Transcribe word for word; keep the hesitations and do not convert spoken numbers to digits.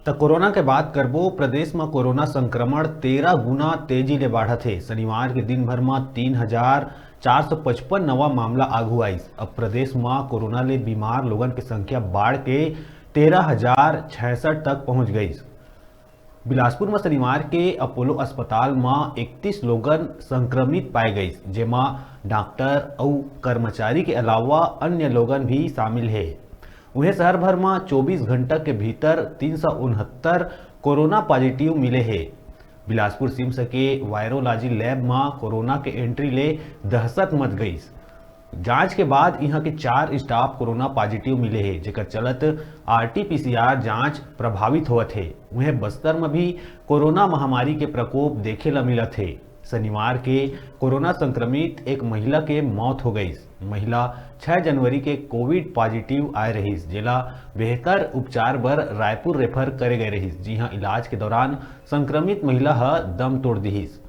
त कोरोना के बात करबो, प्रदेश म कोरोना संक्रमण तेरह गुना तेजी ले बाढ़त हे। शनिवार के दिन भर म तीन हजार चार सौ पचपन नवा मामला आघू आइस। अब प्रदेश म कोरोना ले बीमार लोगन के संख्या बाढ़ के तेरह हजार छियासठ तक पहुंच गइस। बिलासपुर म शनिवार के अपोलो अस्पताल म इकतीस लोगन संक्रमित पाए गइस, जेमा डॉक्टर अउ कर्मचारी के अलावा अन्य लोगन भी शामिल हे। उहें, शहर भर म चौबीस घंटा के भीतर तीन सौ उनहत्तर कोरोना पॉजिटिव मिले हे। बिलासपुर सिम्स के वायरोलॉजी लैब म कोरोना के एंट्री ले दहशत मच गइस। जांच के बाद इहां के चार स्टाफ कोरोना पॉजिटिव मिले हे, जेकर चलत आरटीपीसीआर जांच प्रभावित होवत हे। उहें, बस्तर म भी कोरोना महामारी के प्रकोप देखे ल मिलत हे। शनिवार के कोरोना संक्रमित एक महिला के मौत हो गइस। महिला छह जनवरी के कोविड पॉजिटिव आए रहिस, जेला बेहतर उपचार बर रायपुर रेफर करे गए रहिस, जिहां इलाज के दौरान संक्रमित महिला ह दम तोड़ दिहिस।